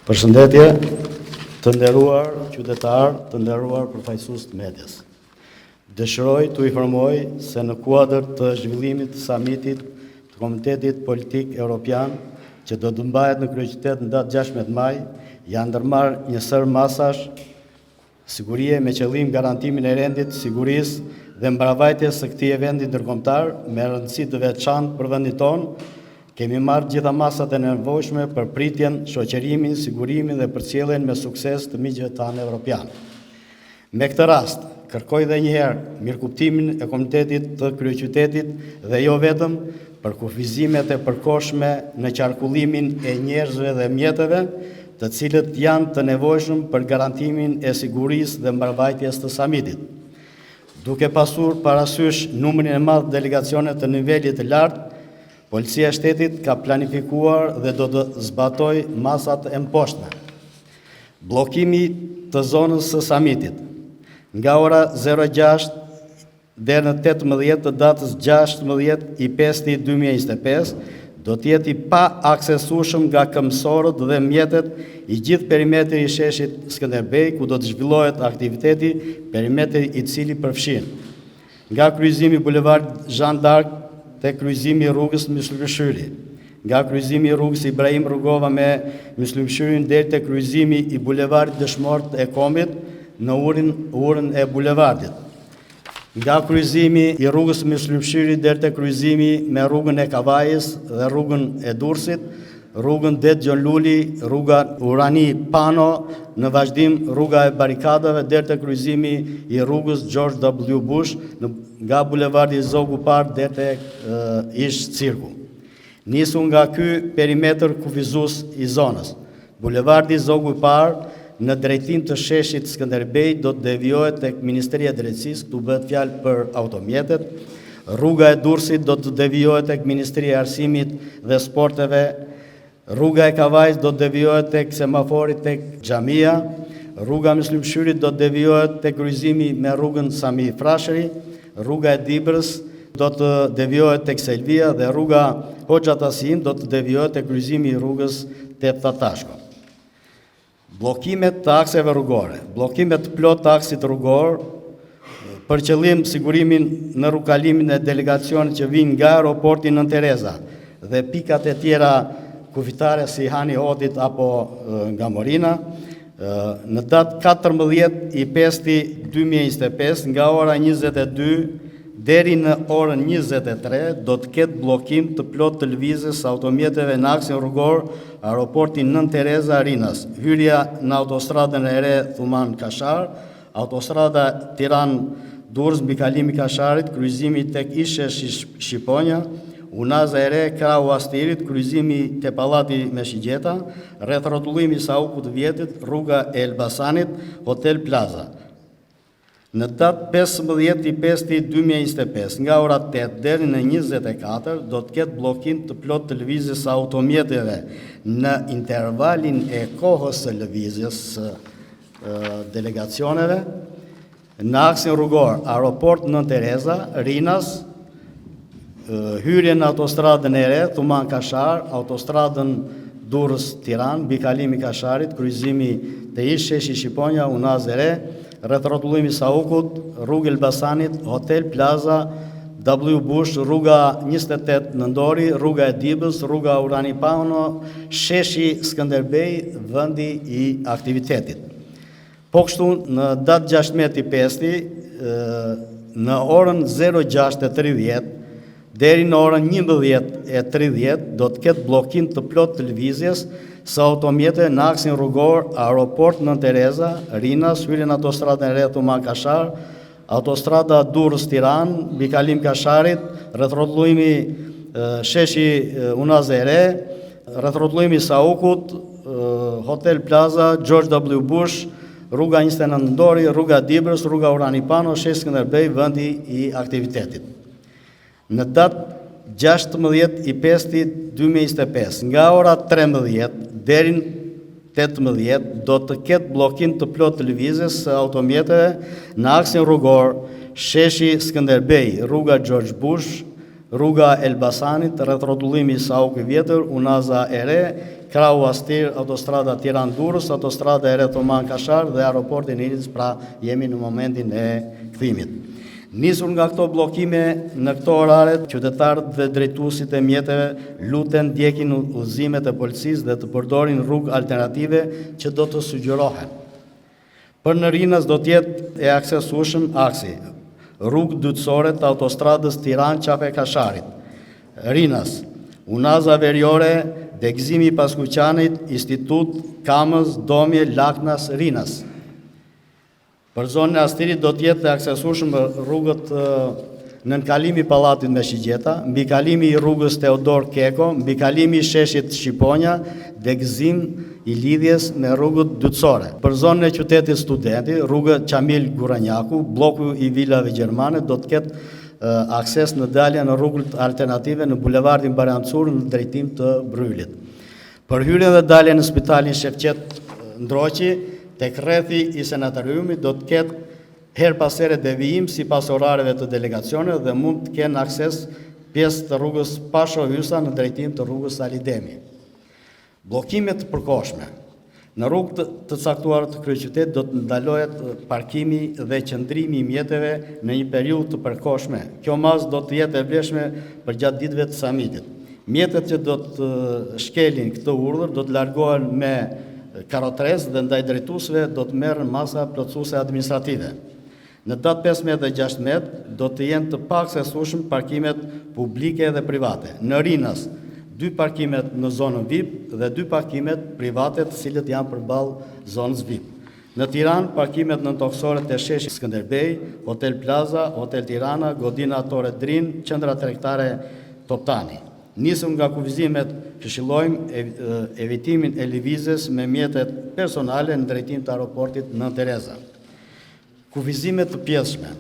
Përshëndetje, të nderuar qytetarë, të nderuar përfaqësues të medias. Dëshiroj t'ju informoj se në kuadër të zhvillimit të samitit të Komunitetit Politik Europian, që do të mbahet në kryeqytet në datë 16 maj, janë ndërmarrë një sërë masash sigurie me qëllim garantimin e rendit, sigurisë dhe mbarëvajtjes së këtij eventi ndërkombëtar me rëndësi të veçantë për vendin tonë. Kemi marrë të gjitha masat e nevojshme për pritjen, shoqërimin, sigurimin dhe përcjelljen me sukses të miqve tanë evropianë. Me këtë rast, kërkoj edhe një herë mirëkuptimin e komunitetit të kryeqytetit dhe jo vetëm për kufizimet e përkohshme në qarkullimin e njerëzve dhe mjeteve, të cilët janë të nevojshëm për garantimin e sigurisë dhe mbarëvajtjes të samitit. Duke pasur parasysh numrin e madh të delegacioneve të nivelit të lartë, Policia e Shtetit ka planifikuar dhe do të zbatojë masat e mëposhtme. Bllokimi të zonës së samitit nga ora 06 deri në 18 të datës 16 i 5 2025 do të jetë i paaksesueshëm nga këmbësorët dhe mjetet i gjithë perimetri i sheshit Skënderbej ku do të zhvillohet aktiviteti, perimetri i cili përfshin nga kryqëzimi i bulevardit Jean d'Arc te kryqëzimi i rrugës Myslym Shyri, nga kryqëzimi i rrugës Ibrahim Rugova me Myslym Shyrin deri te kryqëzimi i bulevardit Dëshmorët e Kombit në urën urën e bulevardit. Nga kryqëzimi i rrugës Myslym Shyri deri te kryqëzimi me rrugën e Kavajës dhe rrugën e Durrësit, rrugën Dedë Gjon Luli, rruga Urani Pano, në vazhdim rruga e Barrikadave deri te kryqëzimi i rrugës George W. Bush në, nga bulevardi Zogu i Parë deri te ish cirku. Nisur nga ky perimetër kufizues i zonës, bulevardi Zogu i Parë në drejtim të sheshit Skënderbej do të devijohet tek Ministria e Drejtësisë, këtu bëhet fjalë për automjetet. Rruga e Durrësit do të devijohet tek Ministria e Arsimit dhe Sporteve. Rruga e Kavajës do të devijohet tek semafori tek Xhamia. Rruga Myslym Shyrit do të devijohet tek kryqëzimi me rrugën Sami Frashëri. Rruga e Dibrës do të devijohet tek Selvia dhe rruga Hoxha Tasim do të devijohet tek kryqëzimi i rrugës Tefta Tashko. Bllokime të akseve rrugore, bllokime të plotë të aksit rrugor për qëllim sigurimin në rrugkalimin e delegacionit që vijnë nga aeroporti Nënë Tereza dhe pikat e tjera kufitare si Hani i Hotit apo nga Morina, në datë 14 i 5 2025 nga ora 22 deri në orën 23 do të ketë bllokim të plotë të lëvizjes së automjeteve në aksin rrugor Aeroporti Nënë Tereza Rinas, hyrja në autostradën e re Thumanë Kashar, autostrada Tiranë Durrës mbikalimi i Kasharit, kryqëzimi tek ish-sheshi Shqiponja, Unaza e Re, krahu Astirit, kryqëzimi te Pallati me Shigjeta, rrethrrotullimi i Saukut të Vjetër, rruga e Elbasanit, Hotel Plaza. Në datë 15 i 5 2025, nga ora 8 deri në 24, do të ketë bllokim të plotë të lëvizjes së automjeteve në intervalin e kohës së lëvizjes së delegacioneve në aksin rrugor Aeroport Nënë Tereza, Rinas, hyrje në autostradën e re, Thumanë Kashar, autostradën Durrës Tiranë, mbikalimi i Kasharit, kryqëzimi te ish sheshi Shqiponja, Unazë e Re, rrethrrotullimi i Saukut, rrugë Elbasanit, Hotel Plaza, W Bush, rruga 28 Nëntori, rruga e Dibrës, rruga Urani Pano, sheshi Skënderbej, vendi i aktivitetit. Po kështu, në datë 16 i 5 në orën 06:30 deri në orën 11:30 do të ketë bllokim të plotë të lëvizjes së automjeteve në aksin rrugor Aeroport Nënë Tereza, Rinas, hyrje në autostradën e re Thumanë Kashar, Autostrada Durrës Tiranë, mbikalim Kasharit, rrethrrotullimi sheshi Unaza e Re, rrethrrotullimi i Saukut, Hotel Plaza, George W. Bush, rruga 29 Nëntori, rruga Dibrës, rruga Urani Pano, shesh Skënderbej, vendi i aktivitetit. Në datë 16 i 5 2025, nga ora 13 deri në 18 do të ketë bllokim të plotë të lëvizjes së automjeteve në aksin rrugor Sheshi Skënderbej, rruga George Bush, rruga Elbasanit, rrethrrotullimi i Sauku i Vjetër, Unaza e Re, krahu Astir, autostrada Tiranë-Durrës, autostrada e re Thumanë-Kashar dhe aeroporti i Rinasit, pra jemi në momentin e kthimit. Nisur nga këto bllokime në këto orare, qytetarët dhe drejtuesit e mjeteve luten ndjekin udhëzimet e policisë dhe të përdorin rrugë alternative që do të sugjerohen. Për në Rinas do të jetë e aksesueshëm aksi, rrugë dytësore të autostradës Tiranë-Qafë e Kasharit, Rinas, Unaza Veriore, degëzimi i Paskuqanit, Institut, Kamëz, Domje, Laknas, Rinas. Për zonën e Astirit do të jetë e aksesueshëm rrugët nënkalimi i Pallatit me Shigjeta, mbikalimi i rrugës Teodor Keko, mbikalimi i sheshit Shqiponja, degëzim i lidhjes me rrugët dytësore. Për zonën e qytetit Studenti, rruga Qamil Gurranjaku, blloku i vilave gjermane do të ketë akses në dalje në rrugët alternative në bulevardin Bajram Curri në drejtim të Brrylit. Për hyrjen dhe daljen në spitalin Shefqet Ndroqi, tek rrethi i sanatoriumit do të ketë herë pas here devijim sipas orareve të delegacioneve dhe mund të kenë akses pjesë të rrugës Pasho Hysa në drejtim të rrugës Ali Demi. Bllokime të përkohshme. Në rrugë të, të caktuara të kryeqytetit do të ndalohet parkimi dhe qëndrimi i mjeteve në një periudhë të përkohshme. Kjo masë do të jetë e vlefshme përgjatë ditëve të samitit. Mjetet që do të shkelin këtë urdhër do të largohen me karrotres dhe ndaj drejtuesve do të merren masa plotësuese administrative. Në datë 15 dhe 16 do të jenë të paaksesueshëm parkimet publike dhe private. Në Rinas, dy parkimet në zonën VIP dhe dy parkimet private të cilët janë përballë zonës VIP. Në Tiranë, parkimet nëntokësore te sheshi Skënderbej, Hotel Plaza, Hotel Tirana, Godina Torre Drin, Qendra Tregtare Toptani. Nisur nga kufizimet, këshillojmë evitimin e lëvizjes me mjetet personale në drejtim të aeroportit Nënë Tereza. Kufizime të pjesshme.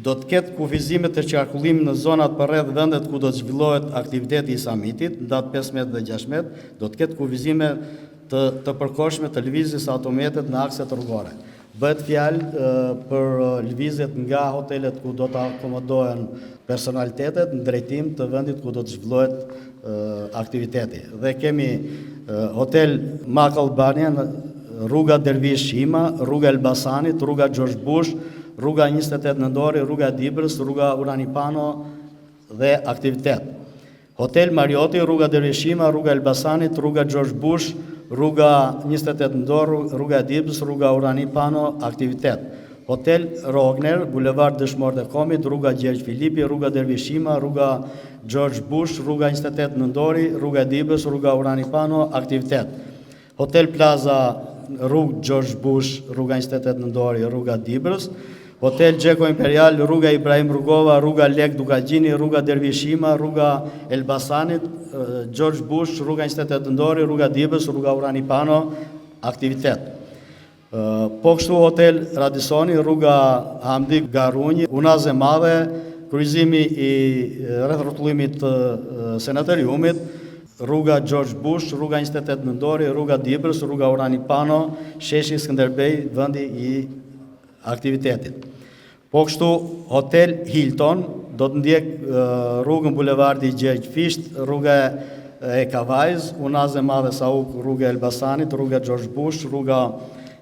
Do të ketë kufizime të qarkullimit në zonat përreth vendet ku do të zhvillohet aktiviteti i samitit, në datë 15 dhe 16, do të ketë kufizime të, të përkohshme të lëvizjes së automjetet në akset rrugore. Bëhet fjalë për lëvizjet nga hotelet ku do të akomodohen personalitetet në drejtim të vendit ku do të zhvillohet aktiviteti. Dhe kemi hotel Mak Albania në rruga Dervish Hima, rruga Elbasanit, rruga George Bush, rruga 28 Nëntori, rruga Dibrës, rruga Urani Pano dhe aktivitet. Hotel Marriott, rruga Dervish Hima, rruga Elbasanit, rruga George Bush, rruga 28 Nëntor, rruga Dibrës, rruga Urani Pano, aktivitet. Hotel Rogner, Bulevard Dëshmorët e Kombit, rruga Gjergj Filipi, rruga Dervish Hima, rruga George Bush, rruga 28 Nëntori, rruga Dibrës, rruga Urani Pano, aktivitet. Hotel Plaza, rrugë George Bush, rruga 28 Nëntori, rruga Dibrës, Hotel Xheko Imperial, rruga Ibrahim Rugova, rruga Lek Dukagjini, rruga Dervish Hima, rruga Elbasanit, George Bush, rruga 28 Nëntori, rruga Dibrës, rruga Urani Pano, aktivitet. Po kështu Hotel Radisoni, rruga Hamdi Garunji, Unazë e Madhe, kryqëzimi i rrethrrotullimit të sanatoriumit, rruga George Bush, rruga 28 Nëntori, rruga Dibrës, rruga Urani Pano, sheshi Skënderbej, vendi i aktivitetit. Po kështu Hotel Hilton do të ndjek rrugën Bulevardi Gjergj Fishtë, rruga e Kavajës, Unazë e Madhe Sauk, rruga e Elbasanit, rruga George Bush, rruga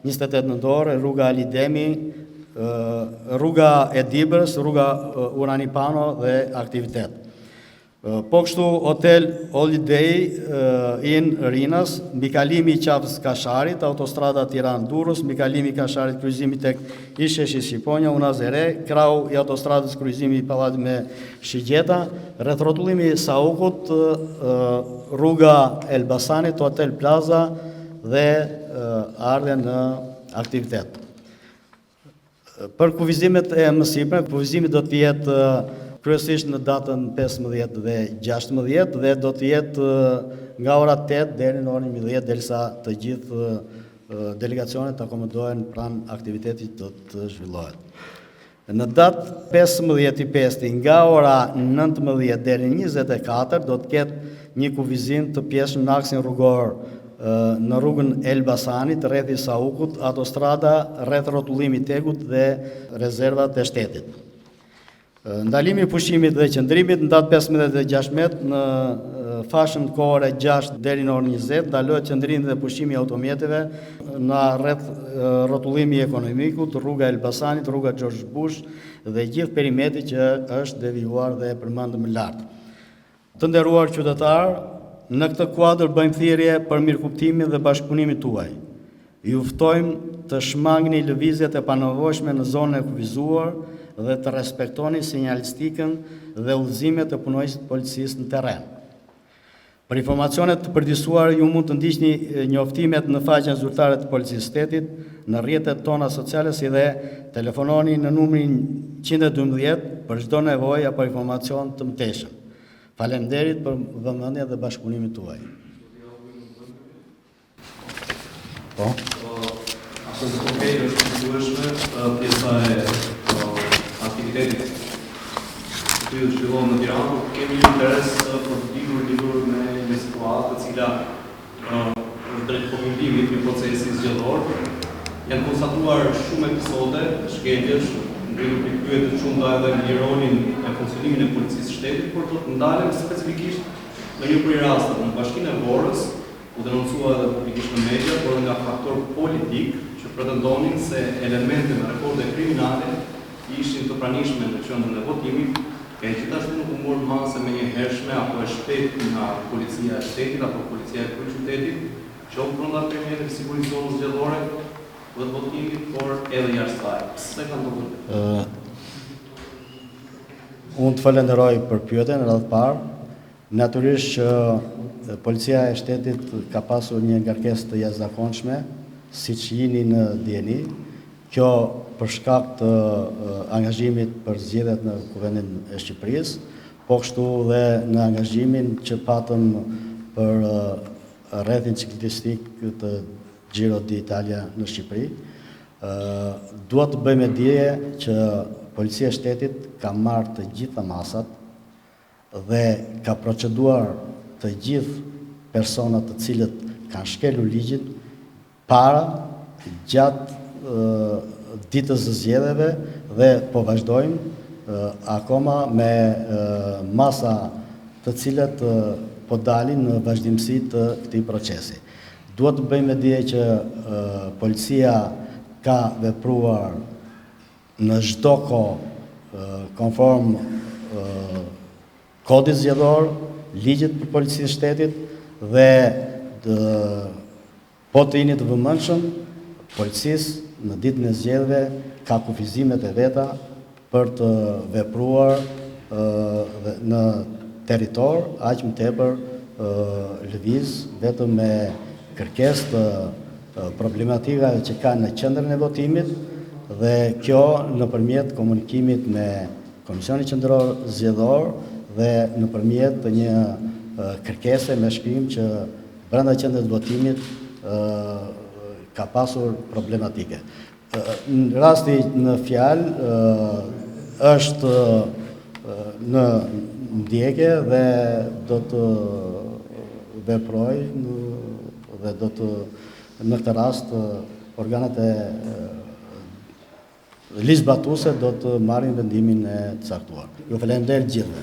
28 Nëntor, rruga Ali Demi, rruga e Dibrës, rruga Urani Pano dhe aktivitet. Po kështu Hotel Holiday Inn Rinas, mbikalimi i qafës Kasharit, autostrada Tiranë-Durrës, mbikalimi i Kasharit kryqëzimi tek ish sheshi Shqiponja, Unazë e Re, krahu i autostradës kryqëzimi i Pallatit me Shigjeta, rrethrrotullimi i Saukut, rruga Elbasanit, Hotel Plaza dhe ardhja në aktivitet. Për kufizimet e mësipërme, kufizimi do të jetë kryesisht në datën 15 dhe 16 dhe do të jetë nga ora 8 deri në orën 11 derisa të gjithë delegacionet të akomodohen pranë aktivitetit do të zhvillohet. Në datë 15 i 5 nga ora 19 deri 24 do të ketë një kufizim të pjesshëm në aksin rrugor në rrugën e Elbasanit, rrethi i Saukut, autostrada, rrethrrotullimi i TEG-ut dhe rezervat e shtetit. Ndalimi i pushimit dhe qëndrimit në datë 15 dhe 16 në fashën kohore 6 deri në orën 20 ndalohet qëndrimi dhe pushimi i automjeteve në rrethrrotullimi i Ekonomikut, rruga e Elbasanit, rruga George Bush dhe gjithë perimetri që është devijuar dhe e përmendëm më lart. Të nderuar qytetarë, në këtë kuadër bëjmë thirrje për mirëkuptimin dhe bashkëpunimin tuaj. Ju ftojmë të shmangni lëvizjet e panevojshme në zonën e kufizuar dhe të respektoni sinjalistikën dhe udhëzimet e punonjësve të policisë në terren. Për informacione të përditësuara ju mund të ndiqni njoftimet në faqen zyrtare të Policisë së Shtetit, në rrjetet tona sociale si dhe telefononi në numrin 112 për çdo nevojë apo informacion të mëtejshëm. Faleminderit për vëmendjen dhe bashkëpunimin tuaj. Po. Akuzë konkrete është e kuptueshme pjesa e aktivitetit që ju zhvillon në Tiranë, por kemi një interes për të ditur lidhur me një situatë e cila është drejt përfundimit një procesi zgjedhor. Janë konstatuar shumë episode shkeljesh, ngritur pikëpyetje të shumta edhe mbi rolin e funksionimin e policisë së shtetit, por do të ndalem specifikisht në një prej rasteve në Bashkinë e Vorës, u denoncua edhe publikisht në media, por edhe nga faktorë politikë që pretendonin se elemente me rekorde kriminale ishin të pranishme në qendrën e votimit, e gjithashtu nuk u mor masë e menjëhershme apo e shpejtë nga Policia e Shtetit apo Policia e Kryeqytetit, qoftë brenda perimetrit të sigurisë zonës zgjedhore dhe të votimit, por edhe jashtë saj. Pse ka ndodhur kjo? Unë të falenderoj për pyetjen, radhë të parë. Natyrisht që Policia e Shtetit ka pasur një ngarkesë të jashtëzakonshme, siç jini në dijeni, kjo për shkak të angazhimit për zgjedhjet në Kuvendin e Shqipërisë, po kështu dhe në angazhimin që patëm për rrethin çiklistik të Giro d'Italia në Shqipëri. Dua të bëj me dije që Policia e Shtetit ka marrë të gjitha masat, dhe ka proceduar të gjithë personat të cilët kanë shkelur ligjin para, gjatë ditës së zgjedhjeve dhe po vazhdojmë akoma me masa të cilat po dalin në vazhdimësi të këtij procesi. Dua të bëj me dije që policia ka vepruar Në çdo kohë, konform Kodit Zgjedhor, ligjit për Policinë e Shtetit dhe po të jeni të vëmendshëm, policisë në ditën e zgjedhjeve ka kufizimet e veta për të vepruar në territor, aq më tepër lëviz vetëm me kërkesë të problematikave që ka në qendrën e votimit dhe kjo nëpërmjet komunikimit me Komisionin Qendror Zgjedhor dhe nëpërmjet të një kërkese me shkrim që brenda qendrës së votimit ka pasur problematike. Rasti në fjalë është në ndjekje dhe do të veprojë dhe do të në këtë rast organet e ligjzbatuese do të marrin vendimin e caktuar. Ju faleminderit gjithëve.